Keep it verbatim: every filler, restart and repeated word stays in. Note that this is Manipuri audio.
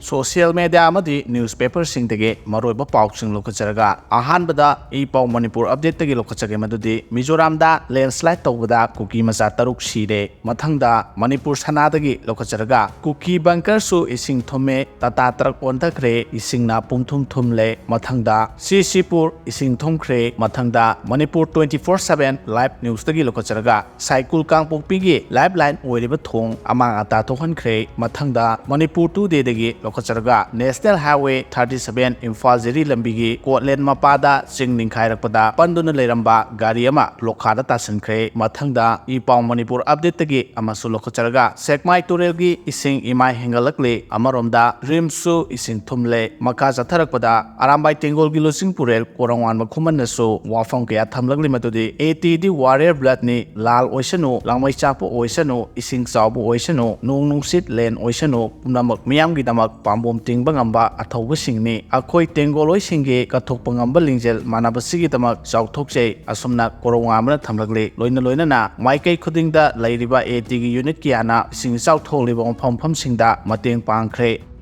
ꯁꯣꯁꯤꯌꯦꯜ ꯃꯦꯗꯤꯌꯥ ꯑꯃꯗꯤ ꯅ꯭ꯌꯨꯁꯄꯦꯄꯔꯁꯤꯡꯗꯒꯤ ꯃꯔꯨꯑꯣꯏꯕ ꯄꯥꯎꯁꯤꯡ ꯂꯧꯈꯠꯆꯔꯒ, ꯑꯍꯥꯟꯕꯗ ꯏ ꯄꯥꯎ ꯃꯅꯤꯄꯨꯔ ꯑꯞꯗꯦꯠꯇꯒꯤ ꯂꯧꯈꯠꯆꯒꯦ, ꯃꯗꯨꯗꯤ ꯃꯤꯖꯣꯔꯥꯝꯗ ꯂꯦꯟꯁꯂꯥꯏꯠ ꯇꯧꯕꯗ ꯀꯨꯀꯤ ꯃꯆꯥ ꯇꯔꯨꯛ ꯁꯤꯔꯦ꯫ ꯃꯊꯪꯗ ꯃꯅꯤꯄꯨꯔ ꯁꯅꯥꯗꯒꯤ ꯂꯧꯈꯠꯆꯔꯒ, ꯀꯨꯀꯤ ꯕꯪꯀꯔꯁꯨ ꯏꯁꯤꯡ ꯊꯨꯝꯃꯦ, ꯇꯥꯇꯥ ꯇ꯭ꯔꯛ ꯑꯣꯟꯊꯈ꯭ꯔꯦ, ꯏꯁꯤꯡꯅ ꯄꯨꯡꯊꯨꯝ ꯊꯨꯝꯂꯦ꯫ ꯃꯊꯪꯗ ꯁꯤ ꯁꯤꯄꯨꯔ ꯏꯁꯤꯡ ꯊꯨꯝꯈ꯭ꯔꯦ꯫ ꯃꯊꯪꯗ Manipur twenty four seven live newsꯇꯒꯤ ꯂꯧꯈꯠꯆꯔꯒ, ꯁꯥꯏꯀꯨꯜ ꯀꯥꯡꯄꯣꯛꯄꯤꯒꯤ ꯂꯥꯏꯐ ꯂꯥꯏꯟ ꯑꯣꯏꯔꯤꯕ ꯊꯣꯡ ꯑꯃꯥꯡ ꯑꯇꯥ ꯊꯣꯛꯍꯟꯈ꯭ꯔꯦ꯫ ꯃꯊꯪꯗ ꯃꯅꯤꯄꯨꯔ ꯇꯨꯗꯦꯗꯒꯤ ꯂꯧꯈꯠꯆꯔꯒ, national highway thirty seven Imphal Jiri ꯂꯝꯕꯤꯒꯤ ꯀꯣꯠꯂꯦꯟ ꯃꯄꯥꯗ ꯆꯤꯡ ꯅꯤꯡꯈꯥꯏꯔꯛꯄꯗ ꯄꯟꯗꯨꯅ ꯂꯩꯔꯝꯕ ꯒꯥꯔꯤ ꯑꯃ ꯂꯣꯛꯈꯥꯗ ꯇꯥꯁꯤꯟꯈ꯭ꯔꯦ꯫ ꯃꯊꯪꯗ ꯏ ꯄꯥꯎ ꯃꯅꯤꯄꯨꯔ ꯑꯞꯗꯦꯠꯇꯒꯤ ꯑꯃꯁꯨ ꯂꯧꯈꯠꯆꯔꯒ, ꯁꯦꯛꯃꯥꯏ ꯇꯨꯔꯦꯜꯒꯤ ꯏꯁꯤꯡ ꯏꯃꯥꯏ ꯍꯦꯟꯒꯠꯂꯛꯂꯦ꯫ ꯑꯃꯔꯣꯝꯗ ꯔꯤꯝꯁꯁꯨ ꯏꯁꯤꯡ ꯊꯨꯝꯂꯦ꯫ ꯃꯈꯥ ꯆꯠꯊꯔꯛꯄꯗ, ꯑꯔꯥꯝꯕꯥꯏ ꯇꯦꯡꯒꯣꯜꯒꯤ ꯂꯨꯆꯤꯡ ꯄꯨꯔꯦꯜ ꯀꯣꯔꯧꯉꯥꯟꯕ ꯈꯨꯃꯟꯅꯁꯨ ꯋꯥꯐꯝ ꯀꯌꯥ ꯊꯝꯂꯛꯂꯤ, ꯃꯗꯨꯗꯤ "ꯑꯦ ꯇꯤꯗꯤ ꯋꯥꯔꯤꯌꯔ ꯕ꯭ꯂꯠꯅꯤ, ꯂꯥꯜ ꯑꯣꯏꯁꯅꯨ, ꯂꯥꯡꯃꯩ ꯆꯥꯛꯄ ꯑꯣꯏꯁꯅꯨ, ꯏꯁꯤꯡ ꯆꯥꯎꯕ ꯑꯣꯏꯁꯅꯨ, ꯅꯣꯡ ꯅꯨꯡꯁꯤꯠ ꯂꯦꯟ ꯑꯣꯏꯁꯅꯨ, ꯄꯨꯝꯅꯃꯛ ꯃꯤꯌꯥꯝꯒꯤꯗꯃꯛ ꯄꯥꯝꯕꯣꯝ ꯇꯤꯡꯕ ꯉꯝꯕ ꯑꯊꯧꯕꯁꯤꯡꯅꯤ꯫ ꯑꯩꯈꯣꯏ ꯇꯦꯡꯒꯣꯜ ꯍꯣꯏꯁꯤꯡꯒꯤ ꯀꯠꯊꯣꯛꯄ ꯉꯝꯕ ꯂꯤꯡꯖꯦꯜ ꯃꯥꯟꯅꯕꯁꯤꯒꯤꯗꯃꯛ ꯆꯥꯎꯊꯣꯛꯆꯩ", ꯑꯁꯨꯝꯅ ꯀꯣꯔꯧꯉꯥꯟꯕꯅ ꯊꯝꯂꯛꯂꯤ꯫ ꯂꯣꯏꯅ ꯂꯣꯏꯅꯅ ꯃꯥꯏꯀꯩ ꯈꯨꯗꯤꯡꯗ ꯂꯩꯔꯤꯕ ꯑꯦ ꯇꯤꯒꯤ ꯌꯨꯅꯤꯠ ꯀꯌꯥꯅ ꯏꯁꯤꯡ ꯏꯆꯥꯎ ꯊꯣꯛꯂꯤꯕ ꯃꯐꯝ ꯃꯐꯝꯁꯤꯡꯗ ꯃꯇꯦꯡ ꯄꯥꯡꯈ꯭ꯔꯦ꯫